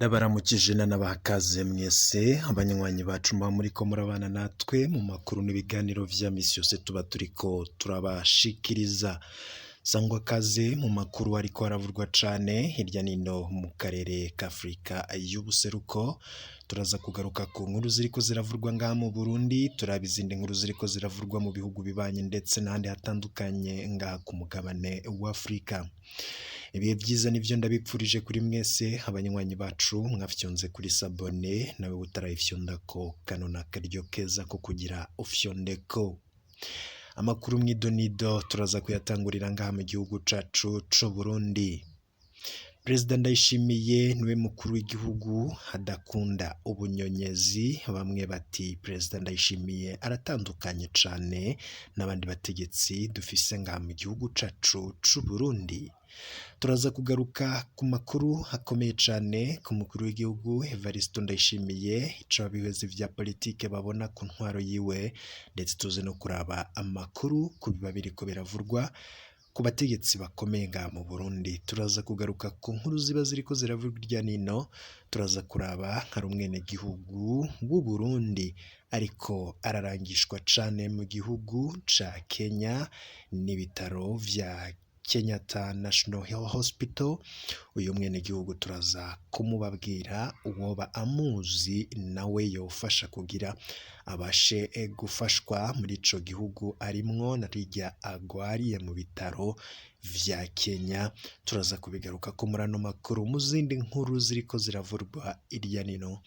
Ndabaramukije nanabaha ikaze mwese abanywanyi bacu muba muriko murabana natwe mu makuru n'ibiganiro vya misi yose tuba turiko turabashikiriza. Sangwa kaze mu makuru ariko aravurwa cane hirya nino mu karere k'Afrika y'ubuseruko, turaza kugaruka ku nkuru ziriko ziravurwa ngaha mu Burundi, turaba izindi nkuru ziriko ziravurwa mu bihugu bibanyi ndetse n'ahandi hatandukanye ngaha ku mugabane w'Afrika. Ibihe vyiza nivyo ndabipfurije kuri mwese abanywanyi bacu mwafyonze kuri sabone nawe utarayifyondako kano n'akaryo keza ko kugira ufyondeko. Amakuru mw'idonido turaza kuyatangurira ngaha mu gihugu cacu c'Uburundi. Perezida Ndayishimiye niwe mukuru w'igihugu adakunda ubunyonyezi, bamwe bati Perezida Ndayishimiye aratandukanye cane n'abandi bategetsi dufise ngaha mu gihugu cacu c'Uburundi. Turaza kugaruka ku makuru akomeye cane ku mukuru w'igihugu Evariste Ndayishimiye, ico abihwezi vya politike babona ku ntwaro yiwe, ndetse tuze no kuraba amakuru ku biba biriko biravurwa ku bategetsi bakomeye ngaha mu Burundi. Turaza kugaruka ku nkuru ziba ziriko ziravurwa irya nino, turaza kuraba hari umwenegihugu w'Uburundi ariko ararangishwa cane mu gihugu ca Kenya n'ibitaro vya Kenyatta National Hospital. Uyu mwenegihugu turaza kumubabwira, uwoba amuzi nawe yofasha kugira abashe gufashwa muri ico gihugu arimwo na rirya agwariye mu bitaro vya Kenya. Turaza kubigarukako muri ano makuru mu zindi nkuru ziriko ziravurwa irya nino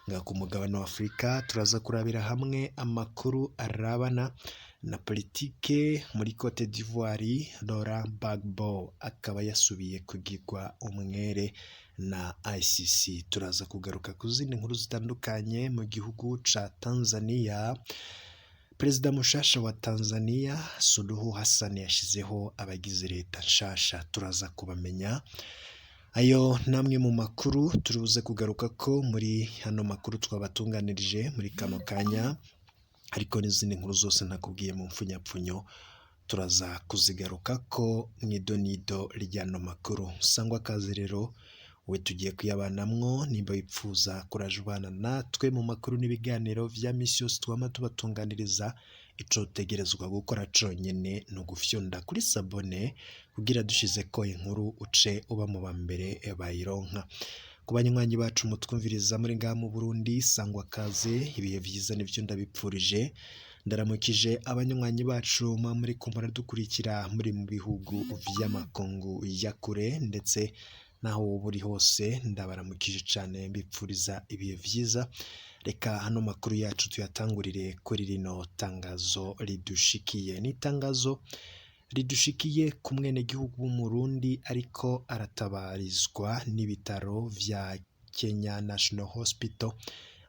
ngaha ku mugabane wa Afurika. Turaza kurabira hamwe amakuru arabana na politike muri Cote d'Ivoire. Laurent Gbagbo akaba yasubiye kugirwa umwere na ICC. Turaza kugaruka ku zindi nkuru zitandukanye mu gihugu ca Tanzania. Perezida mushasha wa Tanzania Suluhu Hassan yashizeho abagize leta nshasha, turaza kubamenya. Ayo namwe mu makuru turuze kugaruka ko muri hano makuru twabatunganirije muri kano kanya, ariko n'izindi nkuru zose nakubwiye mu mfunyapfunyo turaza kuzigaruka ko mw'idonido ry'ano makuru. Sangwa kaze rero we tugiye kuyabanamwo, nimba wipfuza kuraje ubana natwe mu makuru n'ibiganiro vya misi yose twama tubatunganiriza, ico utegerezwa gukora conyene ni ugufyonda kuri sabone kugira dushizeko inkuru uce uba mu ba mbere bayironka. Ku banywanyi bacu mutwumviriza muri ngaha mu Burundi, sangwa kaze, ibihe vyiza nivyo ndabipfurije. Ndaramukije abanywanyi bacu muba muriko muradukurikira muri mu bihugu vy'amakungu ya kure ndetse naho woba uri hose, ndabaramukije cane mbipfuriza ibihe vyiza. Reka hano makuru yacu tuyatangurire kuri rino tangazo ridushikiye. Ni itangazo ridushikiye ku mwenegihugu w'Umurundi ariko aratabarizwa n'ibitaro vya Kenya National Hospital.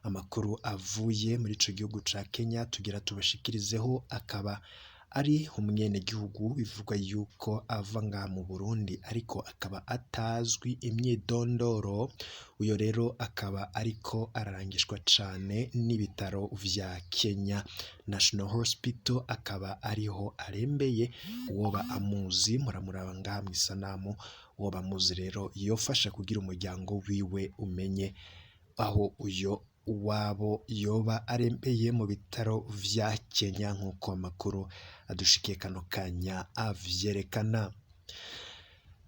Amakuru avuye muri ico gihugu ca Kenya tugira tubashikirizeho akaba ari umwenegihugu bivugwa yuko ava ngaha mu Burundi ariko akaba atazwi imyidondoro. Uyo rero akaba ariko ararangishwa cane n'ibitaro vya Kenya National Hospital, akaba ariho arembeye. Uwoba amuzi muramuraba ngaha mw'isanamu, uwoba amuzi rero yofasha kugira umuryango wiwe umenye aho uyo uwabo yoba arembeye mu bitaro vya Kenya, nk'uko amakuru adushikiye kano kanya avyerekana.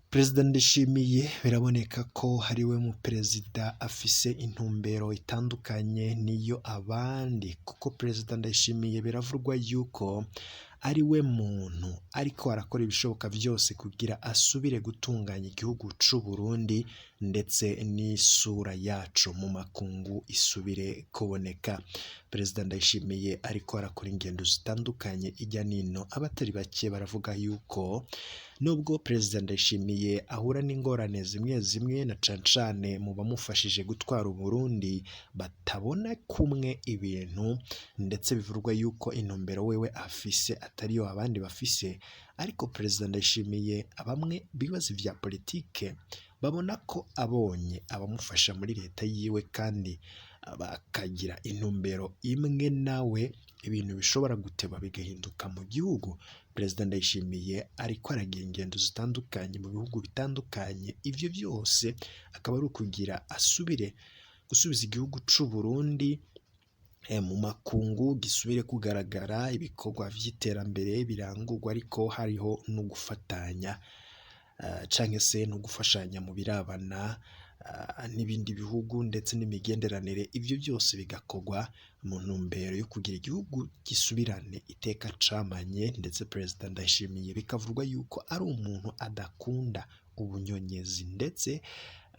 Perezida Ndayishimiye biraboneka ko ariwe mu perezida afise intumbero itandukanye niyo abandi, kuko Perezida Ndayishimiye biravugwa yuko ari we muntu ariko arakora ibishoboka vyose kugira asubire gutunganya igihugu c'Uburundi ndetse n'isura yaco mu makungu isubire kuboneka. Perezida Ndayishimiye ariko arakora ingendo zitandukanye irya nino, abatari bake baravuga yuko nubwo Perezida Ndayishimiye ahura n'ingorane zimwe zimwe na cane cane mu bamufashije gutwara Uburundi batabona kumwe ibintu, ndetse bivugwa yuko intumbero wewe afise atariyo abandi bafise, ariko Perezida Ndayishimiye bamwe bibaza ivya politike babona ko abonye abamufasha muri leta yiwe kandi bakagira intumbero imwe nawe, ibintu bishobora guteba bigahinduka mu gihugu. Perezida Ndayishimiye ariko aragira ingendo zitandukanye mu bihugu bitandukanye, ivyo vyose akaba ari ukugira asubire gusubiza igihugu c'u Burundi mu makungu, gisubire kugaragara ibikorwa vy'iterambere birangurwa, ariko hariho no gufatanya canke se no gufashanya mu birabana n'ibindi bihugu ndetse n'imigenderanire. Ivyo byose bigakorwa mu ntumbero yo kugira igihugu gisubirane iteka camanye. Ndetse Perezida Ndayishimiye bikavugwa yuko ari umuntu adakunda ubunyonyezi ndetse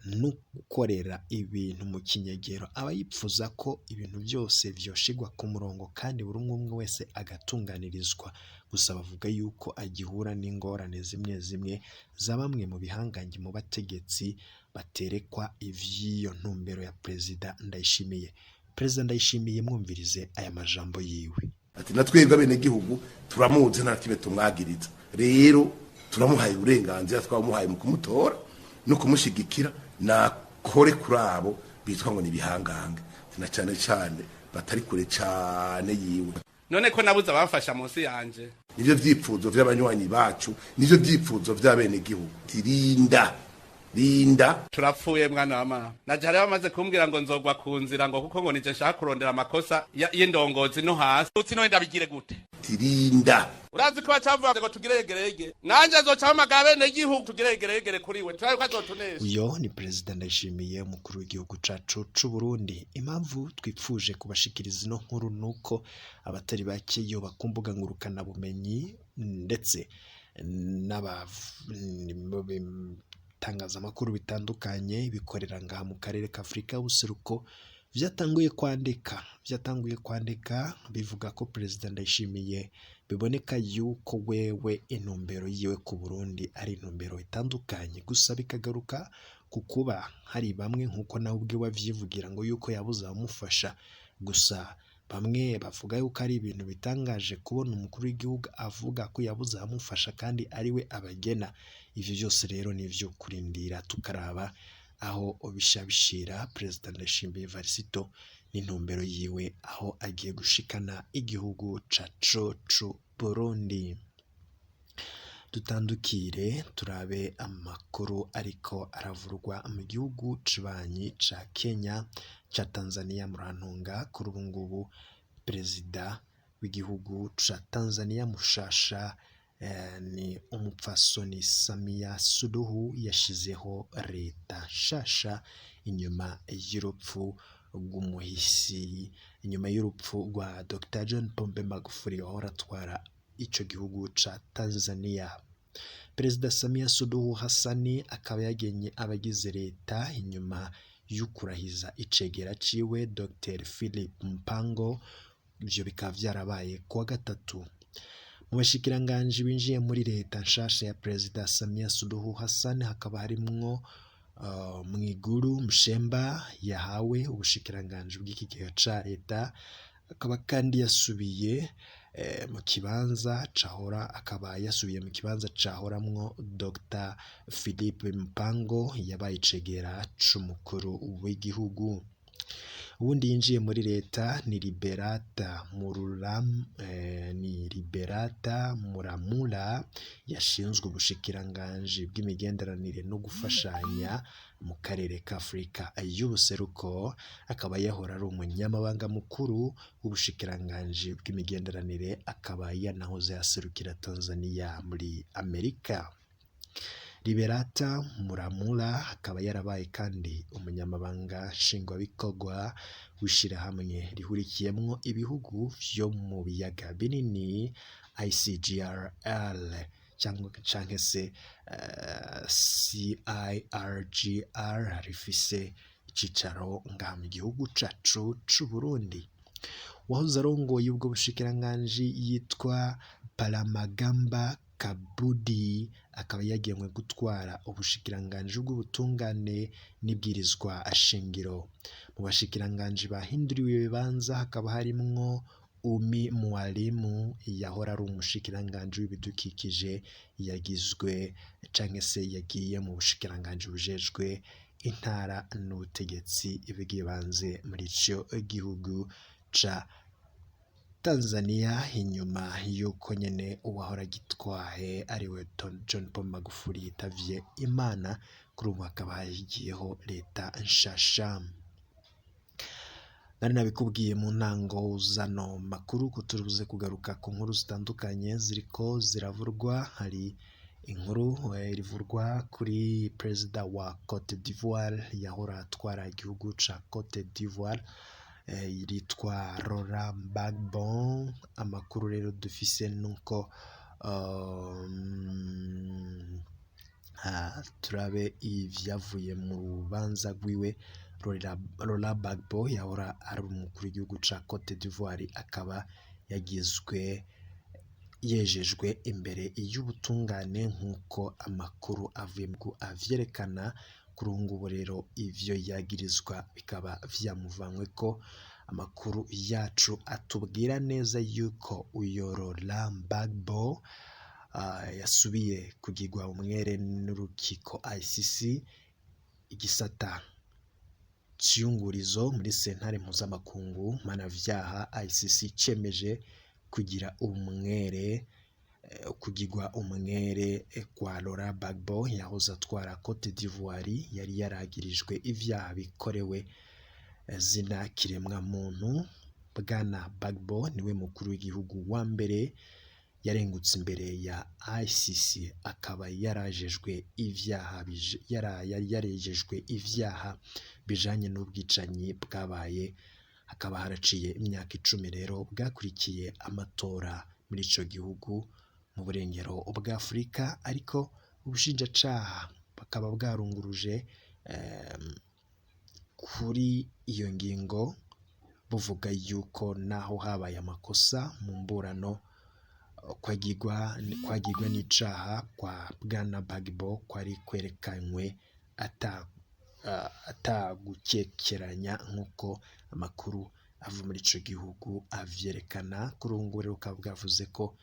no gukorera ibintu mu kinyegero, aba yipfuza ko ibintu byose vyoshigwa ku murongo kandi buri umwe umwe wese agatunganirizwa. Gusa bavuga yuko agihura n'ingorane zimwe zimwe za bamwe mu bihangange mu bategetsi baterekwa ivy'iyo ntumbero ya Perezida Ndayishimiye. Perezida Ndayishimiye, mwumvirize aya majambo yiwe. Ati na twebwe abenegihugu turamuzi, nta kimwe tumwagiriza. Rero turamuhaye uburenganzira twamuhaye mu kumutora no kumushigikira, nakore kuri abo bitwa ngo ni ibihangange, na cyane cyane batari kure cyane yiwe. None ko nabuze abamfasha munsi yanje? Nivyo vyipfuzo vy'abanywanyi bacu, nivyo vyipfuzo vy'abenegihugu. Rinda, rinda. Turapfuye mwana wa mama. Naje hariho bamaze kumbwira ngo nzogwa ku nzira, ngo kuko ngo nije nshaka kurondera amakosa y'indongozi no hasi. Utsi none ndabigire gute? Rinda. Urazi ko bacavuga ngo tugire yegerege, nanje azoca hamagara bene igihugu tugire yegeregere kuri we, turabe ko azotunesha. Uyo ni Perezida Ndayishimiye, umukuru w'igihugu cacu c'u Burundi. Impamvu twipfuje kubashikiriza ino nkuru nuko abatari bake yoba ku mbuga ngurukanabumenyi ndetse mu bitangazamakuru bitandukanye bikorera ngaha mu karere ka Afurika y'ubuseruko vyatanguye kwandika bivuga ko Perezida Ndayishimiye biboneka yuko wewe intumbero yiwe ku Burundi ari intumbero itandukanye. Gusa bikagaruka ku kuba hari bamwe, nk'uko nawe ubwe wavyivugira, ngo yuko yabuze abamufasha. Gusa bamwe bavuga yuko ari ibintu bitangaje kubona umukuru w'igihugu avuga ko yabuze abamufasha kandi ari we abagena. Ivyo byose rero ni ivyo kurindira tukaraba aho bisha bishira Perezida Ndayishimiye Evariste n'intumbero yiwe, aho agiye gushikana igihugu cacu c'u Burundi. Dutandukire turabe amakuru ariko aravurwa mu gihugu cibanyi ca Kenya, ca Tanzania, murantunga. Kuri ubu ngubu perezida w'igihugu ca Tanzania mushasha ni umupfasoni Samia Suluhu, yashizeho leta nshasha inyuma y'urupfu rw'umuhisi, inyuma y'urupfu rwa Dr John Pombe Magufuli wahora atwara ico gihugu ca Tanzania. Perezida Samia Suluhu Hassan akaba yagenye abagize leta inyuma y'ukurahiza icegera ciwe Dr Philip Mpango. Ivyo bikaba vyarabaye kuwa gatatu. Mu bashikiranganji binjiye muri leta nshasha ya Perezida Samia Suluhu Hassan hakaba harimwo Mwigulu Nchemba, yahawe ubushikiranganji bw'ikigega ca leta, akaba kandi yasubiye mu kibanza cahora akaba yasubiye mu kibanza cahoramwo Dr Philip Mpango yabaye icegera c'umukuru w'igihugu. Uwundi yinjiye muri leta ni Liberata Mulamula, yashinzwe ubushikiranganji bw'imigenderanire no gufashanya mu karere ka Afurika y'ubuseruko, akaba yahora ari umunyamabanga mukuru w'ubushikiranganji bw'imigenderanire, akaba yanahoze aserukira Tanzania muri Amerika. Liberata Mulamula akaba yarabaye kandi umunyamabanga nshingwabikorwa w'ishirahamwe rihurikiyemwo ibihugu vyo mu biyaga binini ICGLR cyangwa canke se CIRGL, rifise icicaro ngaha mu gihugu cacu c'u Burundi. Uwahoze arongoye ubwo bushikiranganji yitwa Palamagamba Kabudi, akaba yagenwe gutwara ubushikiranganji bw'ubutungane n'ibwirizwa shingiro. Mu bashikiranganji bahinduriwe ibibanza hakaba harimwo Umi Mwalimu yahora ari umushikiranganji w'ibidukikije, yagizwe canke se yagiye mu bushikiranganji bujejwe intara n'ubutegetsi bw'ibanze muri ico gihugu ca Tanzania, inyuma y'uko nyene uwahora agitwaye ariwe John Pombe Magufuli yitavye Imana, kuri ubu hakaba hagiyeho leta nshasha. Nari nabikubwiye mu ntango zano makuru ko turibuze kugaruka ku nkuru zitandukanye ziriko ziravurwa. Hari inkuru ivurwa kuri perezida wa Cote d'Ivoire yahora atwara igihugu ca Cote d'Ivoire, yitwa Laurent Gbagbo. Amakuru rero dufise nuko turabe ivyavuye mu rubanza rwiwe. Laurent Gbagbo yahora ari umukuru w'igihugu ca Cote d'Ivoire akaba yagizwe yejejwe imbere y'ubutungane nk'uko amakuru avuye mu avyerekana. Kuri ubu ngubu rero ivyo yagirizwa bikaba vyamuvanyweko. Amakuru yacu atubwira neza yuko uyo Laurent Gbagbo yasubiye kugirwa umwere n'urukiko ICC, igisata c'iyungurizo muri sentare mpuzamakungu mpanavyaha ICC cemeje kugira umwere, kugirwa umwere kwa Laurent Gbagbo yahoze atwara Cote d'Ivoire, yari yaragirijwe ivyaha bikorewe zina kiremwa muntu. Bwana Gbagbo niwe mukuru w'igihugu wa mbere yarengutse imbere ya ICC, akaba yarajejwe ivyaha yarejejwe ivyaha bijanye n'ubwicanyi bwabaye, hakaba haraciye imyaka 10 rero bwakurikiye amatora muri ico gihugu mu burengero bwa Afurika, ariko ubushinjacaha bakaba bwarunguruje kuri iyo ngingo, buvuga yuko naho habaye amakosa mu mburano, kwagirwa n'icaha kwa Bwana Gbagbo kwari kwerekanywe atagukekeranya nk'uko amakuru ava muri ico gihugu avyerekana. Kuri ubu ngubu rero bukaba bwavuze ko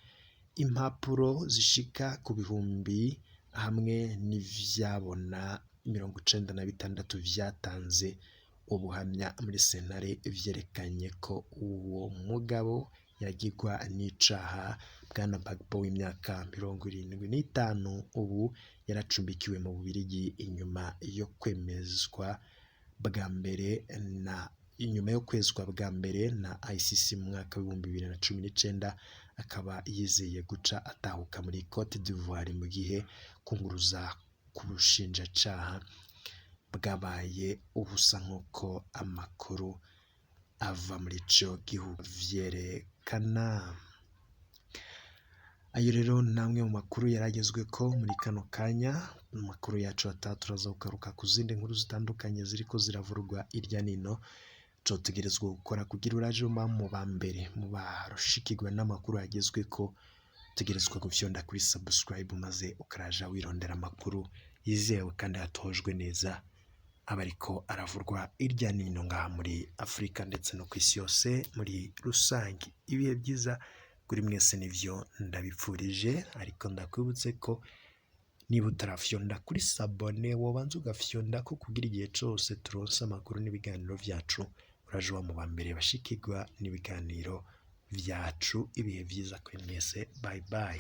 impapuro zishika ku bihumbi hamwe n'ivyabona 96 vyatanze ubuhamya muri sentare vyerekanye ko uwo mugabo yagirwa n'icaha. Bwana Gbagbo w'imyaka 75 ubu yaracumbikiwe mu Bubirigi inyuma yo kwemezwa bwa mbere na inyuma yo kwezwa bwa mbere na ICC mu mwaka w'2019, akaba yizeye guca atahuka muri Cote d'Ivoire mu gihe kunguruza ku bushinjacaha bwabaye ubusa nk'uko amakuru ava muri ico gihugu vyerekana. Ayo rero namwe mu makuru yaragezweko muri kano kanya. Mu makuru yacu ataha turaza kugaruka ku zindi nkuru zitandukanye ziriko ziravurwa irya nino. Cotegerezwa gukora kugira uraje uba mu ba mbere mu barushikirwa n'amakuru agezweko, utegerezwa gufyonda kuri subscribe maze ukaraja wirondera amakuru yizewe kandi atojwe neza aba ariko aravurwa irya nino ngaha muri Afurika ndetse no ku isi yose muri rusange. Ibihe byiza kuri mwese nivyo ndabipfurije, ariko ndakwibutse ko niba utarafyonda kuri s'abonner wobanza ugafyonda ko kugira igihe cose turonse amakuru n'ibiganiro vyacu uraje uba mu ba mbere bashikirwa n'ibiganiro vyacu. Ibihe vyiza kuri mwese, bye bye.